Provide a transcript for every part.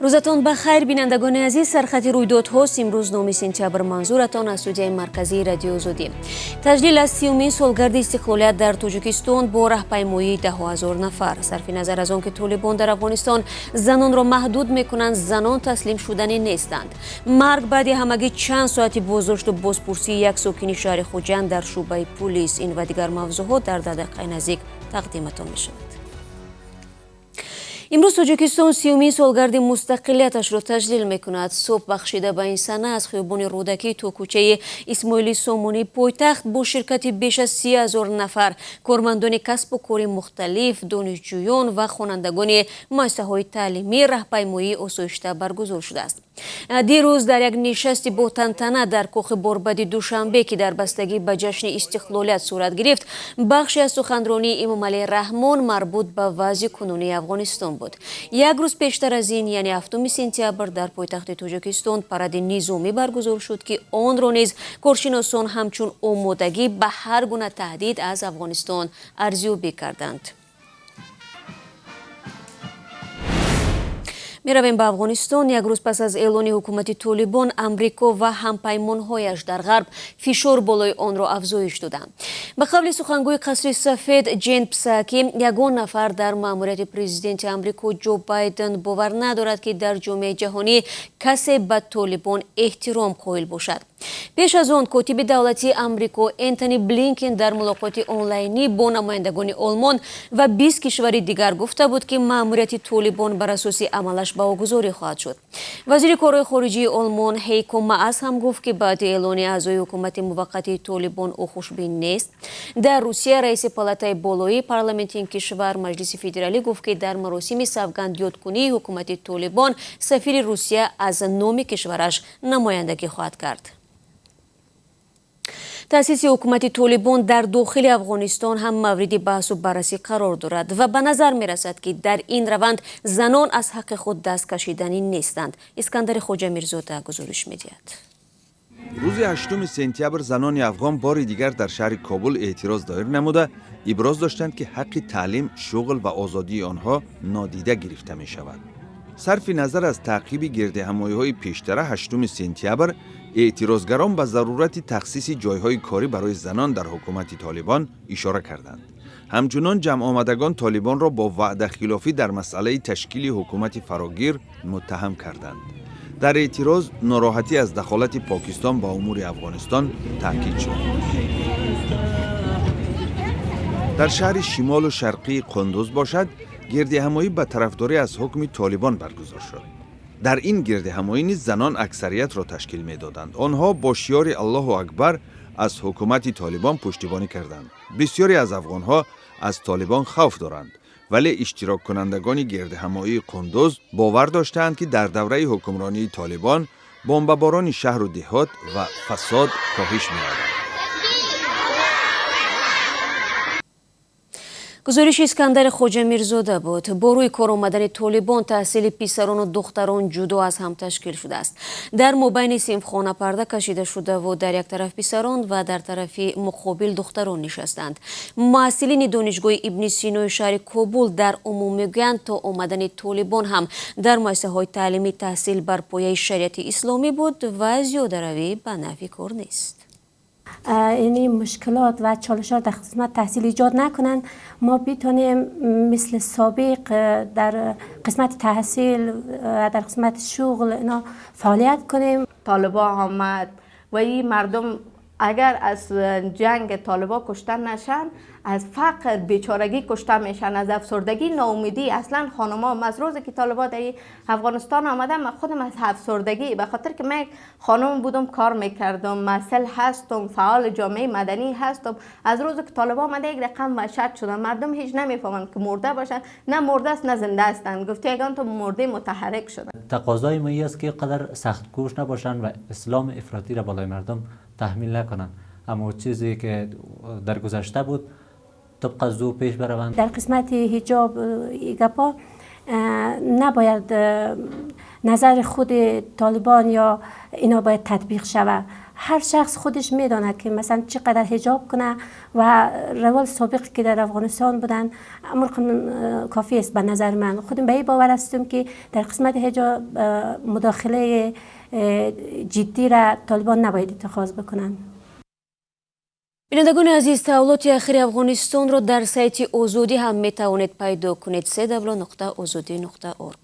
Рӯзатон ба хайр, бинандагони азиз. Сархати рӯйдодҳост имрӯз, 9 сентябр. Манзуратон аз студияи марказии Радиои Озодӣ. Таҷлил аз 30-умин солгарди истиқлолият дар Тоҷикистон бо раҳпаймоии даҳҳо ҳазор нафар. Сарфи назар аз он ки Толибон дар Афғонистон занонро маҳдуд мекунанд, занон таслим шуданӣ нестанд. Марг баъди ҳамагӣ чанд соати боздошту бозпурсии як сокини шаҳри Хуҷанд дар шӯъбаи пулис. Ин ва дигар мавзӯъҳо дар 10 дақиқаи наздик тақдиматон мешавад. Имрӯз Тоҷикистон 30-умин солгарди мустақилияташро таҷлил мекунад. Субҳ бахшида ба ин сана аз хиёбони Рӯдакӣ то кӯчаи Исмоили Сомонии пойтахт бо ширкати беш аз 30 000 нафар кормандони касбу кори мухталиф, донишҷӯён ва хонандагони муассисаҳои таълимӣ раҳпаймоии осоишта баргузор шудааст. Дирӯз дар як нишасти ботантана дар кохи Борбади Душанбе, ки дар бастагӣ ба ҷашни истиқлолият сурат гирифт, бахше аз суханронии Эмомалӣ Раҳмон марбут ба вазъи кунунии Афғонистон буд. Як рӯз пештар аз ин, яъне 7 сентябр, дар пойтахти Тоҷикистон паради низомӣ баргузор шуд, ки онро низ коршиносон ҳамчун омодагӣ ба ҳар гуна таҳдид аз Афғонистон арзёбӣ карданд. Меравем ба Афғонистон. Як рӯз пас аз эълони ҳукумати Толибон, Амрико ва ҳампаймонҳояш дар Ғарб фишор болои онро афзоиш доданд. Ба қавли сухангӯи Қасри Сафед Ҷен Псаки, ягон нафар дар маъмурияти президенти Амрико Ҷо Байден бовар надорад, ки дар ҷомеаи ҷаҳонӣ касе ба Толибон эҳтиром қоил бошад. Пеш аз он котиби давлатии Амрико Энтони Блинкен дар мулоқоти онлайнӣ бо намояндагони Олмон ва 20 кишвари дигар гуфта буд, ки маъмурияти Толибон бар асоси амалаш баҳогузорӣ хоҳад шуд. Вазири корҳои хориҷии Олмон Ҳейко Маас ҳам гуфт, ки баъди эълони аъзои ҳукумати муваққатии Толибон ӯ хушбин нест. Дар Русия раиси палатаи болоии парламенти ин кишвар, Маҷлиси Федералӣ, гуфт, ки дар маросими савгандёдкунии ҳукумати Толибон сафири Русия аз номи кишвараш намояндагӣ хоҳад кард. Таъсиси ҳукумати Толибон дар дохили Афғонистон ҳам мавриди баҳсу баррасӣ қарор дорад ва ба назар мерасад, ки дар ин раванд занон аз ҳаққи худ даст кашиданӣ нестанд. Искандари Хоҷамирзода гузориш медиҳад. Рӯзи 8 сентябр занони афғон бори дигар дар шаҳри Кобул эътироз доир намуда, иброз доштанд, ки ҳаққи таълим, шуғл ва озодии онҳо нодида гирифта мешавад. Сарфи назар аз таъқиби гирдиҳамоиҳои пештара, 8 сентябр эътирозгарон ба зарурати тахсиси ҷойҳои корӣ барои занон дар ҳукумати Толибон ишора карданд. Ҳамчунон ҷамъомадагон Толибонро бо ваъдахилофӣ дар масъалаи ташкили ҳукумати фарогир муттаҳам карданд. Дар эътироз нороҳатӣ аз дахолати Покистон ба умури Афғонистон таъкид шуд. Дар шаҳри шимолу шарқии Қундуз бошад, гирдиҳамоӣ ба тарафдорӣ аз ҳукми Толибон баргузор шуд. Дар ин гирдиҳамоӣ низ занон аксариятро ташкил медоданд. Онҳо бо шиёри «Аллоҳу акбар» аз ҳукумати Толибон пуштибонӣ карданд. Бисёре аз афғонҳо аз Толибон хавф доранд, вале иштироккунандагони гирдиҳамоии Қундуз бовар доштаанд, ки дар давраи ҳукмронии Толибон бомбаборони шаҳру деҳот ва фасод коҳиш меёбад. Гузориши Искандари Хоҷамирзода буд. Бо рӯи кор омадани Толибон таҳсили писарону духтарон ҷудо аз ҳам ташкил шудааст. Дар мобайни синфхона парда кашида шудаву дар як тараф писарон ва дар тарафи муқобил духтарон нишастанд. Муҳассилини Донишгоҳи Ибни Синои шаҳри Кобул дар умум мегӯянд, то омадани Толибон ҳам дар муассисаҳои таълимӣ таҳсил бар пояи шариати исломӣ буд ва зиёдаравӣ ба нафъи кор нест. Ини мушкилات و چالش ها در قسمت تحصیل ایجاد نکنند، ما بتونیم مثل سابق در قسمت تحصیل و در قسمت شغل اینا فعالیت کنیم. طالبا آمد و این مردم اگر از جنگ طالبا کشتن نشن، از فقر، بیچارگی کشته میشن، از افسردگی، ناامیدی. اصلا خانما، از روزی که طالبا در افغانستان آمدن، من خودم از افسردگی، به خاطر که من خانم بودم، کار میکردم، مسئول هستم، فعال جامعه مدنی هستم، از روزی که طالبا آمده یک رقم وحشت شدن. مردم هیچ نمیفهمند که مرده باشن، نه مرده است نه زنده هستند. گفته یگان تو مرده متحرک شدن. تقاضای ما است که قدر سخت کوش نباشند و اسلام افراطی را بالای مردم تحمیل نکنند، اما چیزی که در گذشته بود طبق از پیش بروند. در قسمت حجاب گپا نباید نظر خود طالبان یا اینا باید تطبیق شود. هر شخص خودش میداند که مثلا چقدر حجاب کنه و روال سابق که در افغانستان بودن امر کافی است. به نظر من خودم به این باور هستم که در قسمت حجاب مداخله جدی را طالبان نباید اتخاذ بکنن. бинандагони азиз, таҳаввулоти ахири Афғонистонро дар сайти Озодӣ ҳам метавонед пайдо кунед: www.ozodi.org.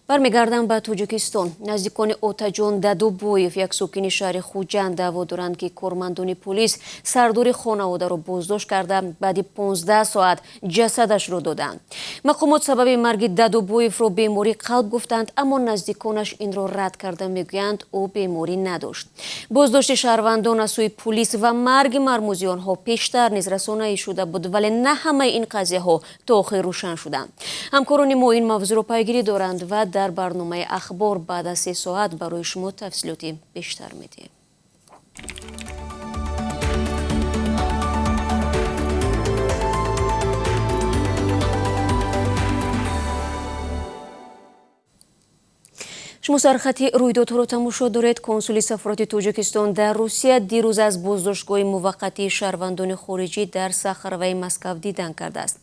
Бармегардам ба Тоҷикистон. Наздикони Отаҷон Дадубоев, як сокини шаҳри Хуҷанд, даъво доранд, ки кормандони полис сардори хонаводаро боздошт карда, баъди 15 соат ҷасадашро доданд. Мақомот сабаби марги Дадубоевро бемории қалб гуфтанд, аммо наздиконаш инро рад карда мегӯянд, ӯ беморӣ надошт. Боздошти шаҳрвандон аз сӯи пулис ва марги мармузи онҳо пештар низ расонаӣ шуда буд, вале на ҳамаи ин қазияҳо то охир рӯшан шуданд. Ҳамкорони мо ин мавзӯъро пайгирӣ доранд ва дар барномаи ахбор баъд аз 3 соат барои шумо тафсилоти бештар медиҳем. Шумо сархати рӯйдодҳоро тамошо доред. Консули сафорати Тоҷикистон дар Русия дирӯз аз боздоштгоҳи муваққатии шаҳрвандони хориҷӣ дар Сахароваи Москав дидан кардааст.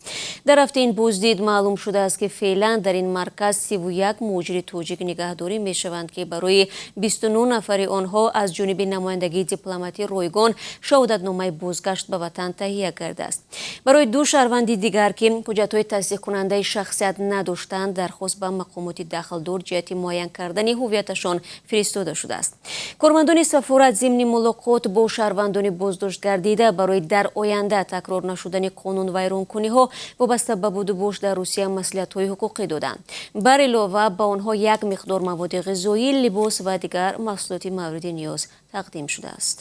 Дар ҳафтаи ин боздид маълум шудааст, ки феълан дар ин марказ 31 муҳоҷири тоҷик нигаҳдорӣ мешаванд, ки барои 29 нафари онҳо аз ҷониби намояндагии дипломатӣ ройгон шаҳодатномаи бозгашт ба ватан таҳия кардааст. Барои ду шаҳрванди дигар, ки ҳуҷҷатҳои тасдиқкунандаи шахсият надоштанд, дархост ба мақомоти дахлдор ҷиҳати муайян кардани ҳуввияташон фиристода шудааст. Кормандони сафорат зимни мулоқот бо шаҳрвандони боздоштгардида барои дар оянда такрор нашудани қонунвайронкуниҳо вобаста ба будубош дар Русия маслиҳатҳои ҳуқуқӣ доданд. Бар илова ба онҳо як миқдор маводи ғизоӣ, либос ва дигар маҳсулоти мавриди ниёз тақдим шудааст.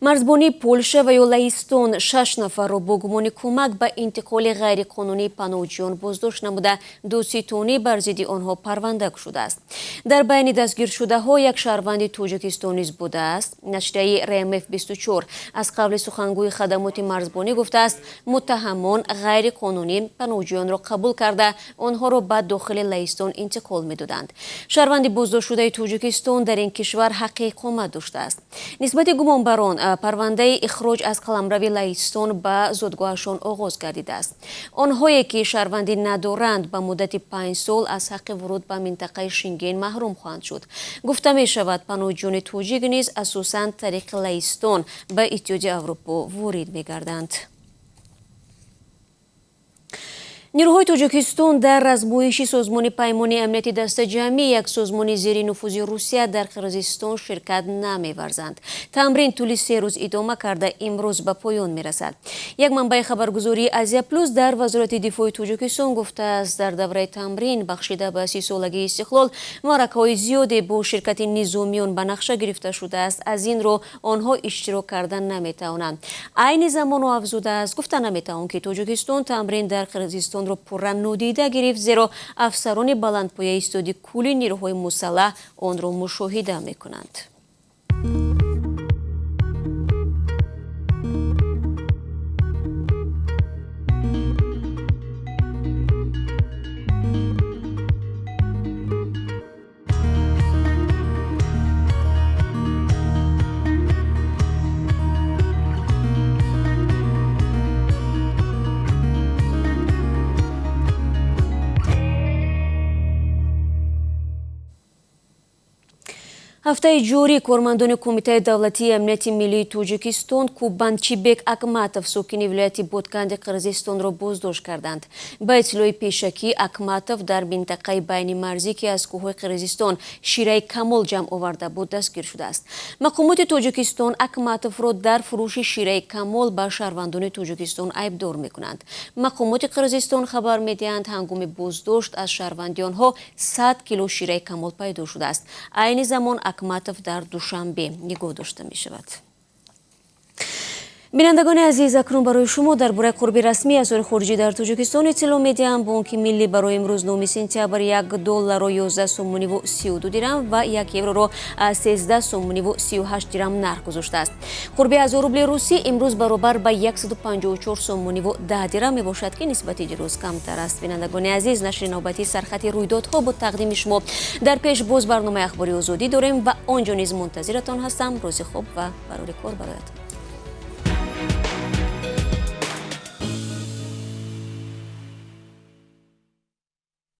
Марзбонии Полша ва ё Лаҳистон 6 нафарро бо гумони кӯмак ба интиқоли ғайриқонунии паноҳҷӯён боздошт намуда, додситонӣ бар зидди онҳо парванда кушодааст. Дар байни дастгиршудаҳо як шаҳрванди Тоҷикистон низ будааст. Нашрияи РМФ 24 аз қавли сухангӯи хадамоти марзбонӣ гуфтааст, муттаҳамон ғайриқонунӣ паноҳҷӯёнро қабул карда, онҳоро ба дохили Лаҳистон интиқол медоданд. Шаҳрванди боздоштшудаи Тоҷикистон дар ин кишвар ҳаққи иқомат доштааст. Нисбати гумонбарон парвандаи ихроҷ аз қаламрави Лаҳистон ба зодгоҳашон оғоз гардидааст. Онҳое ки шаҳрвандӣ надоранд, ба муддати 5 сол аз ҳаққи вуруд ба минтақаи Шенген маҳрум хоҳанд шуд. Гуфта мешавад, паноҳҷӯёни тоҷик низ асосан тариқи Лаҳистон ба Иттиҳоди Аврупо ворид мегарданд. Нерӯҳои Тоҷикистон дар размоиши созмони Паймони амнияти дастаҷамъӣ, як созмони зери нуфузи Русия дар Қирғизистон, ширкат намеварзанд. Тамрин тӯли 3 рӯз идома карда, имрӯз ба поён мерасад. Як манбаи хабаргузории Азия Плюс дар Вазорати дифои Тоҷикистон гуфтааст, дар давраи тамрин бахшида ба 30-солагии истиқлол маъракаҳои зиёде бо ширкати низомиён ба нақша гирифта шудааст. Аз ин рӯ онҳо иштирок карда наметавонанд. Айни замон, ӯ афзудааст, гуфта наметавон, ки Тоҷикистон тамрин дар Қирғизистон ро пурра нодида гирифт, зеро афсарони баландпояи истоди кулли нерӯҳои мусаллаҳ онро мушоҳида мекунанд. Ҳафтаи ҷорӣ кормандони Кумитаи давлатии амнияти миллии Тоҷикистон Кубанчибек Акматов, сокини вилояти Ботканди Қирғизистонро боздошт карданд. Ба иттилои пешакӣ, Акматов дар минтақаи байни марзӣ, ки аз кӯҳҳои Қирғизистон шираи камол ҷамъ оварда буд, дастгир шудааст. Мақомоти Тоҷикистон Акматовро дар фурӯши шираи камол ба шаҳрвандони Тоҷикистон айбдор мекунанд. Мақомоти Қирғизистон хабар медиҳанд, ҳангоми боздошт аз шаҳрванди онҳо 100 кило шираи камол пайдо шудааст. Айни замон Акматов дар Душанбе нигоҳ дошта мешавад. Бинандагони азиз, акнун барои шумо дар бораи қурби расмии асъори хориҷӣ дар Тоҷикистон иттилоъ медиҳам. Бонки миллӣ барои имрӯз 9 сентябр 1 долларро 11 сомониву 32 дирам ва 1 евроро 13 сомониву 38 дирам нарх гузоштааст. Қурби 1000 рубли русӣ имрӯз баробар ба 154 сомониву 10 дирам мебошад, ки нисбати дирӯз камтар аст. Бинандагони азиз, нашри навбатии сархати рӯйдодҳо бо тақдими шумо. Дар пеш боз барномаи Ахбори Озодӣ дорем ва он ҷо низ мунтазиратон ҳастам. Рӯзи хуб ва барори кор бароятон.